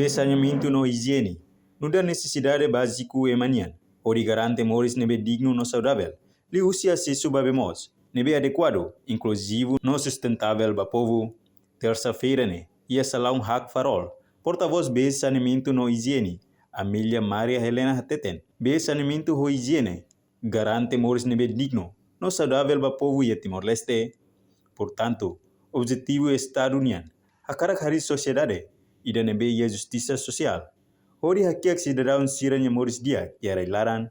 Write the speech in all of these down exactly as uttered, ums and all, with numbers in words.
Saneamentu no ijiene nu'udar nesesidade báziku ema nian, hodi garante moris ne'ebé dignu no saudavel, liuhusi asesu ba bee moos ne'ebé adekuadu, inkluzivu no sustentável ba povu. Tersa-feira ne'e, iha salaun Hak Farol, portavós bee saneamentu no ijiene, Amelia Maria Helena hateten, bee saneamentu ho ijiene garante moris ne'ebé dignu no saudavel ba povu iha Timor-Leste. Portantu, objetivu Estadu nian hakarak harii sosiedade ida ne'ebé iha justisa sosiál, hodi hakiak sidadaun sira-nia moris di'ak iha rai-laran.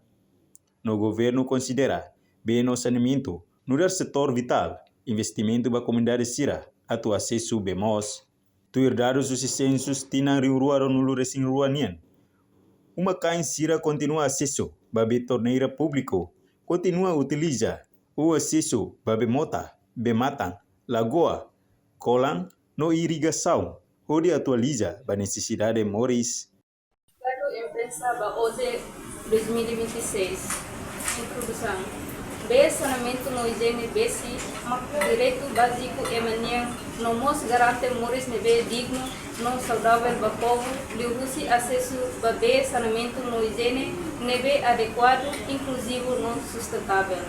No governu konsidera bee no saneamentu nu'udar setór vitál, investimentu ba komunidade sira atu asesu bee moos. Tuir dadus husi sensus tinan rihun rua ruanulu-resin-rua nian, uma-kain sira kontinua asesu ba bee torneira públiku, kontinua utiliza ou asesu ba bee mota, bee matan, lagoa, kolan no irrigasaun, hodi atualiza ba nesesidade moris. Komunikadu imprensa ba OJE dois mil e vinte e seis. Introdusaun. Bee saneamentu no ijiene besik mak direitu báziku ema nian no mós garante moris ne'ebé dignu no saudavel ba povu, liuhusi asesu ba bee saneamentu no ijiene ne'ebé adekuadu, inkluzivu no sustentável.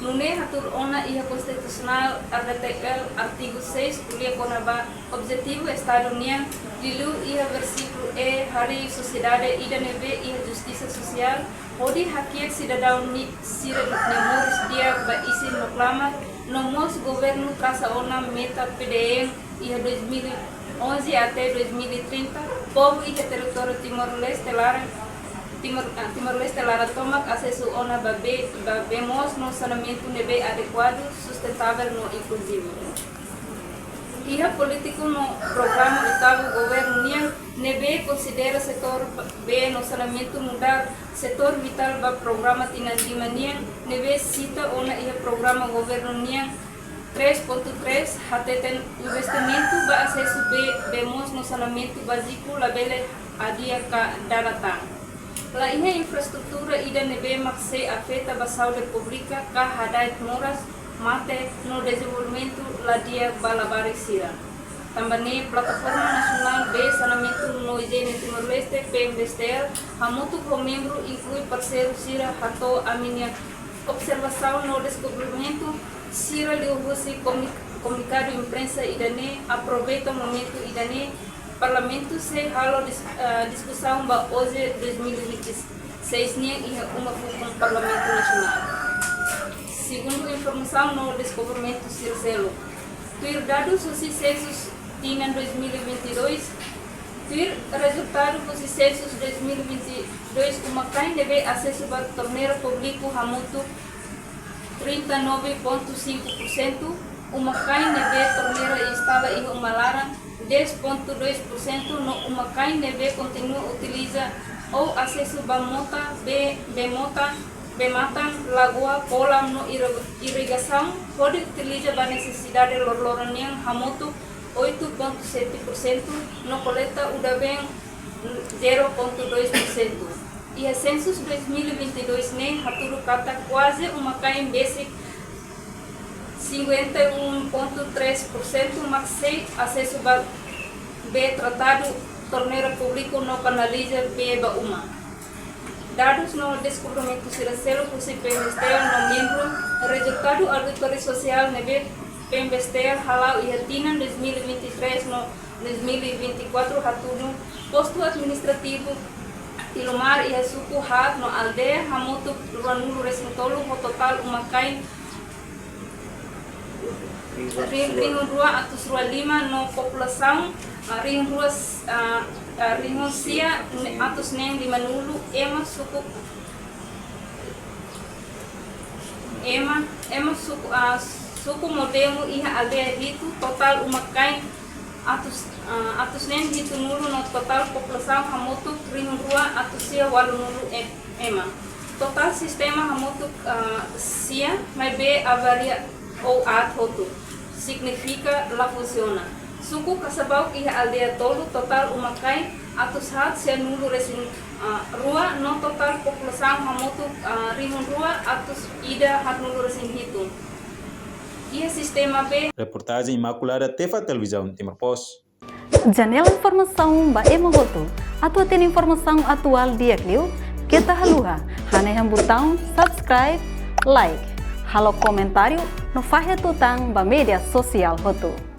Nune'e hatuur ona iha Konstitusionál RDTL artigu seis ko'alia kona-ba objetivu Estadu nian, liuliu iha versíkulu E, harii sosiedade ida ne'ebé iha justisa sosiál, hodi hakiak sidadaun ni-, sira-nia moris di'ak ba isin no klamar, no mós governu trasa ona meta PDM iha dois mil e onze até dois mil e trinta, povu iha territóriu Timor-Leste laran, Timor, ah, Timor-Leste laran tomak asesu ona ba bee, ba bee moos no saneamentu ne'ebé adekuadu, sustentável no inkluzivu. Iha polítika no programa oitavu governu nian ne'ebé konsidera setór bee no saneamentu nu'udar setór vitál ba programa tinan lima nian, ne'ebé sita ona iha programa governu nian três ponto três, hateten investimentu ba asesu bee, bee moos no saneamentu báziku labele adia ka dada tan. Laiha infraestrutura ida ne'ebé mak sei afeta ba saúde públika ka hada'et moras, mate no dezenvolvimentu la di'ak ba labarik sira. Tanba ne'e, Plataforma Nasionál Bee Saneamentu no Ijiene Timor-Leste, PNBSTL, hamutuk ho membru, inklui parseiru sira, hato'o ami-nia observasaun no deskobrimentu sira liuhusi komu-, komunikadu imprensa ida-ne'e, aproveita momentu ida-ne'e, Parlamentu sei halo dis-, eh, diskusaun ba OJE dois mil e vinte e seis nian iha uma fukun Parlamentu Nasionál. Segundu informasaun no deskobrimentu sira seluk. Tuir dadus husi sensus tinan dois mil e vinte e dois, tuir rezultadu husi sensus dois mil e vinte e dois, uma-kain ne'ebé asesu ba torneira públiku hamutuk trinta e nove ponto cinco por cento, uma-kain ne'ebé torneira instala iha uma laran dez ponto dois por cento, no uma-kain ne'ebé kontinua utiliza ou asesu ba mota, bee, bee mota, bee matan, lagoa, kolan no irri-, irrigasaun, hodi utiliza ba nesesidade loroloron nian hamutuk oito ponto sete por cento, no koleta udan-been zero ponto dois por cento. Iha sensus dois mil e vinte e dois ne'e hatudu katak kuaze uma-kain besik cinquenta e um ponto três por cento mak sei asesu ba bee tratadu, torneira públiku no kanaliza bee ba uma. Dadus no deskobrimentu sira seluk husi PNBSTL no membru, rezultadu auditoria sosiál ne'ebé PNBSTL hala'o iha tinan dois mil e vinte e três no dois mil e vinte e quatro hatudu, postu administrativu Tilomar iha suku haat no aldeia hamutuk ruanulu-resin-tolu ho totál uma-kain ri-, rihun rua atus rua lima no populasaun, ah, rihun rua, ah, ah, rihun sia ne-, atus neen limanulu, ema suku, ema, ema suku, ah, suku Modemu iha aldeia hitu, totál uma-kain atus, ah, atus neen hitunulu no totál populasaun hamutuk rihun rua atus sia ualunulu e-, ema. Totál sistema hamutuk, ah, sia, maibé avaria ou aat hotu, signifika la funsiona. Suku Kasabauk iha aldeia tolu, totál uma-kain atus haat sianulu-resin, ah, rua no totál populasaun hamutuk, ah, rihun rua atus ida haatnulu-resin-hitu. Iha sistema bee. Reportajen Imaculada Tefa, Televizaun Timor Post. Janela informasaun ba ema hotu. Atu hatene informasaun atuál di'ak liu, keta haluha hanehan butaun subscribe, like, halo komentáriu no fahe tutan ba média sosiál hotu.